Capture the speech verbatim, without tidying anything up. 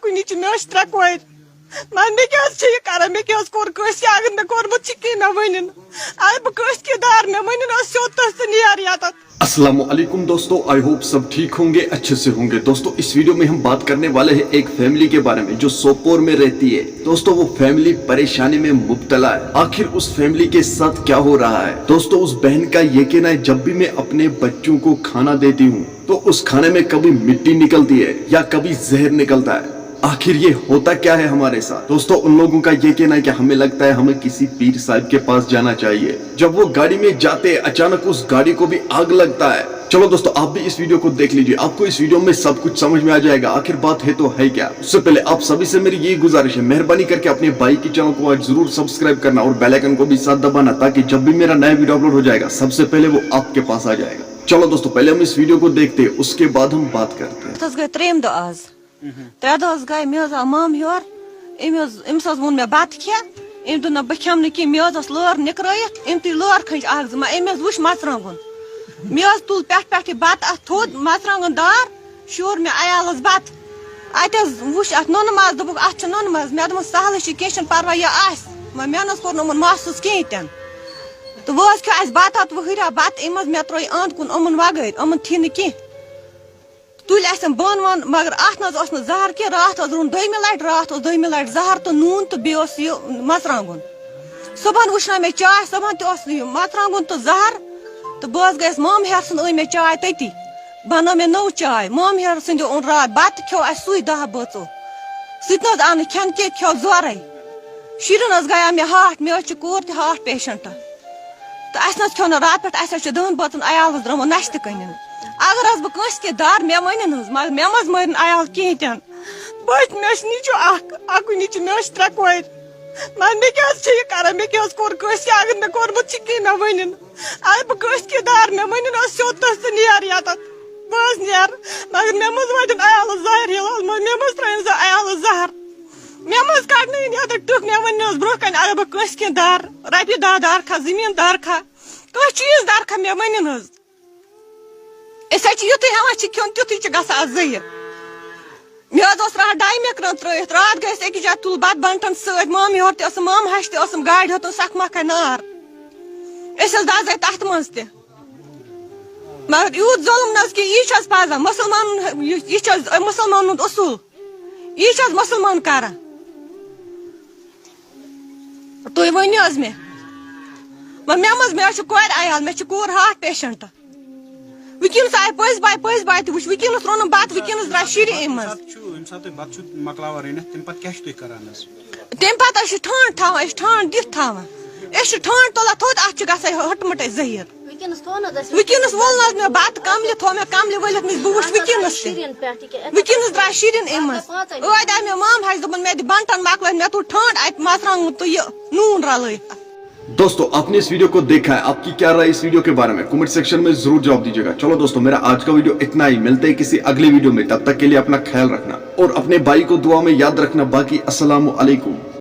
کُنہِ چھِ مےٚ ٲسۍ ترٛےٚ کورِ۔ مگر مےٚ کیٛاہ حظ چھِ یہِ کران؟ مےٚ کیٛاہ حظ کوٚر؟ کٲنٛسہِ کیٛاہ اگر مےٚ کوٚرمُت چھِ کِہیٖنۍ مےٚ ؤنِن۔ اگر بہٕ کٲنٛسہِ کینٛہہ دار مےٚ ؤنِن حظ سیوٚد تَس تہٕ نیر یَتَتھ۔ السلام علیکم دوستو، I hope سب ٹھیک ہوں گے، اچھے سے ہوں گے۔ دوستو، اس ویڈیو میں ہم بات کرنے والے ہیں ایک فیملی کے بارے میں جو سوپور میں رہتی ہے۔ دوستو، وہ فیملی پریشانی میں مبتلا ہے۔ آخر اس فیملی کے ساتھ کیا ہو رہا ہے؟ دوستو، اس بہن کا یہ کہنا ہے، جب بھی میں اپنے بچوں کو کھانا دیتی ہوں تو اس کھانے میں کبھی مٹی نکلتی ہے یا کبھی زہر نکلتا ہے۔ آخر یہ ہوتا کیا ہے ہمارے ساتھ؟ دوستو، ان لوگوں کا یہ کہنا ہے کہ ہمیں لگتا ہے ہمیں کسی پیر صاحب کے پاس جانا چاہیے۔ جب وہ گاڑی میں جاتے ہیں، اچانک اس گاڑی کو بھی آگ لگتا ہے۔ چلو دوستو، آپ بھی اس ویڈیو کو دیکھ لیجیے، آپ کو اس ویڈیو میں سب کچھ سمجھ میں آ جائے گا۔ آخر بات ہے تو ہے کیا؟ اس سے پہلے آپ سبھی سے میری یہی گزارش ہے، مہربانی کر کے اپنے بھائی کے چینل کو آج ضرور سبسکرائب کرنا اور بیل آئیکن کو بھی ساتھ دبانا، تاکہ جب بھی میرا نیا ویڈیو اپلوڈ ہو جائے گا، سب سے پہلے وہ آپ کے پاس آ جائے گا۔ چلو دوستو، پہلے ہم اس ویڈیو کو دیکھتے ہیں، اس کے بعد ہم بات کرتے ہیں۔ تَتھ حظ گٔے ترٛیٚیِم دۄہ آز۔ ترٛےٚ دۄہ حظ گٔے، مےٚ حظ آو مامہٕ یور۔ أمۍ حظ، أمِس حظ ووٚن مےٚ بَتہٕ کھےٚ۔ أمۍ دوٚپ نہ، بہٕ کھٮ۪مہٕ نہٕ کینٛہہ۔ مےٚ حظ ٲس لٲر نِکرٲیِتھ، أمۍ تُج لٲر کھنٛج اَکھ زٕ، مگر أمۍ حظ وٕچھ مَرژٕوانٛگُن۔ مےٚ حظ تُل پٮ۪ٹھ پٮ۪ٹھ یہِ بَتہٕ اَتھ تھوٚد، مَرژٕوانٛگُن دار، شوٗر مےٚ عیالَس بَتہٕ۔ اَتہِ حظ وٕچھ اَتھ نُنہٕ مَزٕ، دوٚپُکھ، "اَتھ چھُ نُنہٕ مَزٕ۔" مےٚ دوٚپمَس، "سہلٕے چھُ، کینٛہہ چھُنہٕ پَرواے، یہِ آسہِ۔" مگر مےٚ نہ حظ کوٚر نہٕ یِمَن محسوٗس کِہیٖنۍ تہِ نہٕ۔ تہٕ وۄنۍ حظ کھیوٚو اَسہِ بَتہٕ اَتھ وٕہٕرۍ بَتہٕ، أمۍ حظ مےٚ ترٛٲے اَنٛد کُن یِمَن وَغٲرۍ، یِمَن تھی نہٕ کینٛہہ۔ تُلۍ اَسٮ۪ن بۄن وۄن، مگر اَتھ نہ حظ اوس نہٕ زَہر کینٛہہ۔ راتھ حظ روٚن دوٚیمہِ لَٹہِ، راتھ اوس دوٚیمہِ لَٹہِ زَہر تہٕ نوٗن تہٕ بیٚیہِ اوس یہِ مَرژٕوانٛگُن۔ صُبحَن وٕچھنٲو مےٚ چاے، صُبحَن تہِ اوس یہِ مَرژٕوانٛگُن تہٕ زَہر۔ تہٕ بہٕ حظ گٔیَس مامہٕ ہیٚرٕ سُنٛد، أنۍ مےٚ چاے تٔتی۔ بَنٲو مےٚ نٔو چاے۔ مامہٕ ہیٚرٕ سٕنٛدِ اوٚن راتھ بَتہٕ، کھیوٚو اَسہِ سُے دَہ بٲژو۔ سُہ تہِ نہ حظ آو نہٕ کھٮ۪نہٕ کینٛہہ، کھیوٚو زورَے۔ شُرٮ۪ن حظ گٔیو مےٚ ہاٹھ، مےٚ حظ چھِ کوٗر تہِ ہاٹھ پیشَنٹ۔ تہٕ اَسہِ نہ حظ کھیوٚو نہٕ راتہٕ پٮ۪ٹھ، اَسہِ حظ چھِ دَہَن بٲژَن عیالَس درٛامُت نَشتہٕ کٕنٕنۍ۔ اگر حظ بہٕ کٲنٛسہِ کینٛہہ دار مےٚ ؤنِن حظ، مگر مےٚ مہ حظ مٲرِن عیال کِہیٖنۍ تہِ نہٕ۔ بہٕ حظ، مےٚ چھِ نیٚچوٗ اَکھ، اَکُے نیٚچوٗ، مےٚ حظ چھِ ترٛےٚ کورِ۔ مگر مےٚ کیٛاہ حظ چھِ یہِ کَران؟ مےٚ کیٛاہ حظ کوٚر کٲنٛسہِ کیٛاہ؟ اگر مےٚ کوٚرمُت چھِ کِہیٖنۍ مےٚ ؤنِن۔ اگر بہٕ کٲنٛسہِ کینٛہہ دار مےٚ ؤنِن حظ سیوٚد تَس تہٕ نیر یَتَتھ۔ بہٕ حظ نیرٕ، مگر مےٚ مہ حظ واتن عیالَس زَہر یَلہٕ حظ، مگر مےٚ مہ حظ ترٛٲیِن سۄ عیالَس زَہر۔ مےٚ مہ حظ کَڑنٲیِن یَتَتھ ٹیُک، مےٚ وَنہِ نہٕ حظ برٛونٛہہ کَنہِ اگر بہٕ کٲنٛسہِ کینٛہہ دار، رۄپیہِ دَہ دارکھا، زٔمیٖن دارکھا، کانٛہہ چیٖز دارکھا مےٚ ؤنِن حظ۔ أسۍ حظ چھِ یُتھُے ہٮ۪وان چھِ کھیوٚن، تیُتھُے چھِ گژھان اَتھ زٔہِر۔ مےٚ حظ اوس راتھ ڈاے میکرن ترٲیِتھ، راتھ گٔے أسۍ أکِس جایہِ تُل بَتہٕ بَنٹَن سۭتۍ، مامہٕ یورٕ تہِ ٲسٕم، مامہٕ ہَش تہِ ٲسٕم، گاڑِ ہیوٚتُن سَکھ مَکھَے نار۔ أسۍ حظ دَزے تَتھ منٛز تہِ۔ مگر یوٗت ظُلُم نہ حظ کینٛہہ، یی چھِ حظ پَزان مُسلمانَن، یہِ چھِ حظ مُسلمانَن ہُنٛد اصوٗل، یی چھِ حظ مُسلمان کَران؟ تُہۍ ؤنِو حظ مےٚ، مگر مےٚ منٛز، مےٚ حظ چھِ کورِ عیال، مےٚ چھِ کوٗر ہاٹھ پیشَنٹ۔ وٕنکیٚنَس آیہِ پٔزۍ باے، پٔزۍ باے تہِ وٕچھ، وٕنکیٚنَس روٚنُم بَتہٕ، وٕنکیٚنَس درٛاے شُرۍ اَمہِ منٛز۔ ییٚمہِ ساتہٕ چھُ، ییٚمہِ ساتہٕ تُہۍ بَتہٕ چھُو مۄکلاوان رٔنِتھ، تَمہِ پَتہٕ کیٛاہ چھُو تُہۍ کَران حظ؟ تَمہِ پَتہٕ حظ چھِ ٹھانٛڈ تھاوان، أسۍ چھِ ٹھانٛڈ دِتھ تھاوان۔ أسۍ چھِ ٹھانٛڈ تُلان تھوٚد، اَتھ چھِ گژھان یہِ ہٕٹہٕ مٕٹَے زٔہِر۔ وٕنکیٚنَس تھوٚو نہٕ حظ اَسہِ وٕنکیٚنَس ووٚن نہٕ حظ مےٚ بَتہٕ کَملہِ، تھوٚو مےٚ کَملہِ ؤلِتھ نِش، بہٕ وٕچھِ وٕنکیٚنَس تہِ۔ شُرٮ۪ن پٮ۪ٹھ یہِ کیٛاہ، وٕنکیٚنَس درٛاے شُرٮ۪ن اَمہِ منٛز۔ پانٛژَے ٲدۍ آے مےٚ مام ہَش، دوٚپُن، مےٚ دِ بَنٹَن مۄکلٲیِتھ، مےٚ تُل ٹھانٛڈ اَتہِ مَرژٕوانٛگُن تہٕ یہِ نوٗن رَلٲیِتھ۔ دوستو، आपने इस वीडियो को देखा है, आपकी क्या राय इस वीडियो के बारे में? कमेंट सेक्शन में जरूर जवाब दीजिएगा। चलो दोस्तों, मेरा आज का वीडियो इतना ही। मिलते हैं किसी अगले वीडियो में, तब तक के लिए अपना ख्याल रखना और अपने भाई को दुआ में याद रखना। बाकी अस्सलाम वालेकुम।